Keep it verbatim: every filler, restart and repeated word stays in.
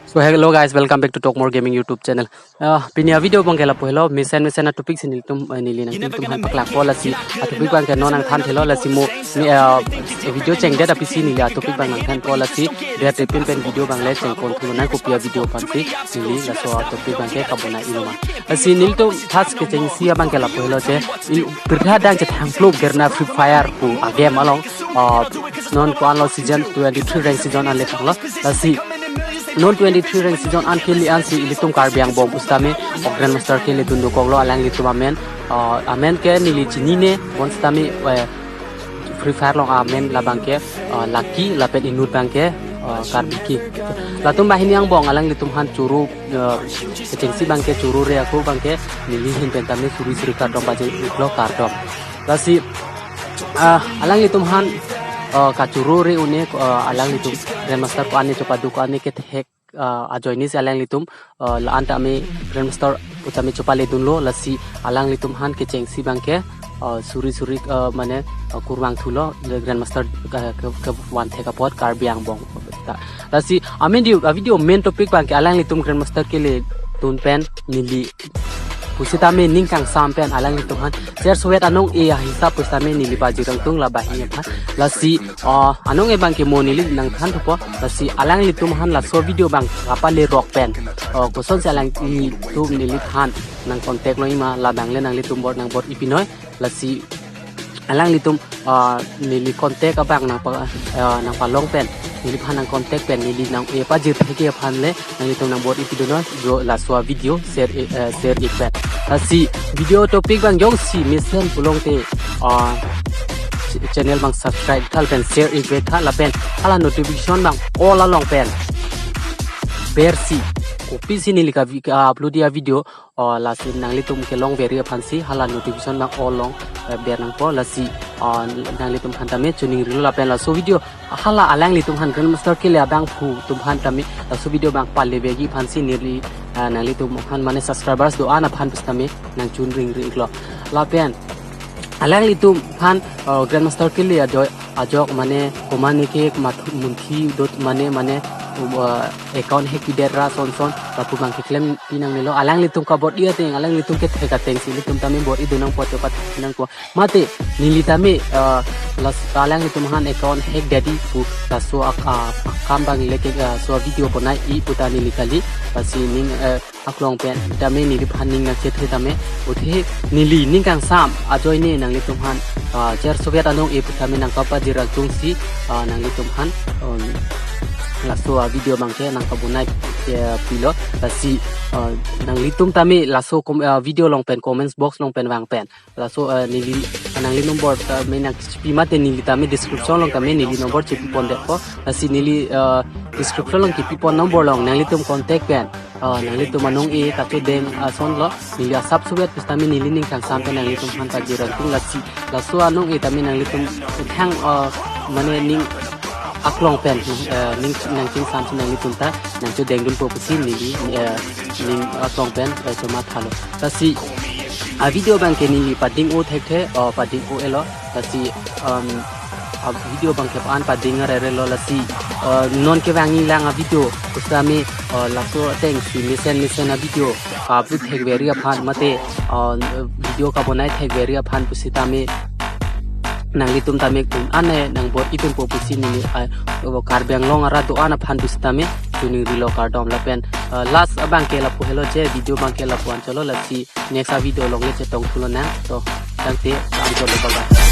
So hello guys, welcome back to Talk More Gaming YouTube channel. Uh, pini a video abang ke lapu helo, mesen mesen a topic si nelitum, eh, neli nangtum aphan paklangpo, lasi a topic abang ke non nangthan thelo, lasi mo ni, uh, video chengdet aphi si neli a topic abang nangthanpo, lasi dia tripin pen video abang le chengpon thulonang, kopi a video aphan si neli laso a topic abang ke kabonai-i loma. Lasi nelitum first kechengsi abang ke lapu helo je, il pirtha adang chethang pluk gerna Free Fire pu a game along, uh, non ko-anlo season twenty-three rank season an le thanglo. Lasi non twenty-three rank season an kele ansi ilitum Karbi angbong pusitame o Grandmaster kele dun dokoklo, alanglitum amen, uh, amen ke neli chinine, bonsitame, eh, Free Fire along amen labang ke, uh, Lucky, lapen inut abang ke, uh, Karbi King. Latum banghini angbong alanglitum aphan choro, uh, kechengsi abang ke choro re ako abang ke neli ahin pen tame suri suri kardom pajir-iklo, kardom. Lasi, ah, alanglitum aphan, ah, kachoro re un-e, ah, alanglitum Grandmaster ko-an ne chopaduk ko-an ne kethek, ah, ajoine si alanglitum, ah, la-an tame Grandmaster pu tame chopale dunlo, lasi alanglitum aphan kechengsi abang ke, ah, suri suri, ah, mane, ah, kurvangthulo, le Grandmaster, ah, ke, kevan thek apot Karbi angbong ta. Lasi a video, a video main topic abang ke alanglitum Grandmaster kele dun pen neli pusitame ning kangsam pen alanglitum aphan share sowet anong-e ahisap pusitame neli pajir-angtung la banghini aphan. Lasi, ah, anong-e abang ke mo neli nangthanthupo. Lasi alanglitum aphan laso video abang kapale rok pen, ah, kosonsi alanglitum neliphan nang contact longji ma, labang le nanglitum bor nangbor-i pinoi. Lasi alanglitum, ah, neli contact abang nangpa, ah, nangpalong pen, neliphan nang contact pen neli nang-e pajir thekji aphan le nanglitum nangbor-i pidunoi, jo laso a video share, eh, share-ik pen. Lasi video topic abang jongsi mesen pulote, ah, ch-, channel abang subscribe tha lapen share-ik tha lapen hala notification abang all along pen bersi, kopisi neli ka vi-, ka-upload a video, oh, lasi nanglitum kelong veri aphan si hala notification abang all along, eh, ber nangpo, lasi, oh, nanglitum aphan tame choningri-iklo lapen laso video hala alanglitum aphan Grandmaster kele abangphu atum aphan tame laso video abang pale vekji aphan si neli, ah, nanglitum aphan mane subscribers do-an aphan pusitame nangchoningri-iklo. Lapen alanglitum aphan, uh, Grandmaster kele ajo-, ajok mane komatne ke mat-, munthi dot mane, mane, uh, account hack pidet ra son son lapu abang ke klem pinangnelo. Alanglitum kabor-i ateng, alanglitum kethek ateng si ilitum tame bor-i dun nangpo, chopat nangpo. Mate neli tame, uh, las-, alanglitum aphan account hack dadi pu laso ak-, ah, akam abang le ke, ah, laso video bonai-i pu ta neli kali, lasi ning, eh, aklong pen tame neliphan ning nangchethe tame, athe neli ning kangsam ajoine nanglitum aphan, ah, share sowet anong-e pu tame nangkapajir-angtung si, ah, nanglitum aphan, um, laso a video abang ke nangkabonai, eh, pilo, lasi, ah, nanglitum tame laso kom-, ah, video along pen comments box along pen vang pen. Laso, eh, neli, nangli number tame nangchipi mate neli tame description along tame neli number chipipondetpo. Lasi neli, eh, description along kipipon number along nanglitum contact pen, eh, nanglitum anong-e kachodeng asonlo, neli asap sowet pusitame neli ning kangsam pen nanglitum aphan pajir-angtung, lasi laso anong-e tame nanglitum thang, eh, mane ning aklong pen, eh, ning nangchingsamsi nanglitum ta nangchodeng dunpo pusi neli, eh, ning aklong pen, eh, chomathalo. Lasi a video abang ke neli pading-o thekthe, oh, pading-o-elo. Lasi, um, a video abang ke an pading arerelo, lasi, uh, non kevangji lang a video pusitame, uh, laso ateng si mesen mesen a video ka-upload thek veri aphan mate, uh, video kabonai thek veri aphan pusitame nanglitum tame kun ane nangbor-i dunpo pusi neli, uh, Karbi Anglong arat do-an aphan pusitame choningrilo, kardom lapen, uh, last abang ke lapu helo je, video abang ke lapu-an cholo, lasi next a video along le chetong thulonang. To, tangte, kardom, bye bye.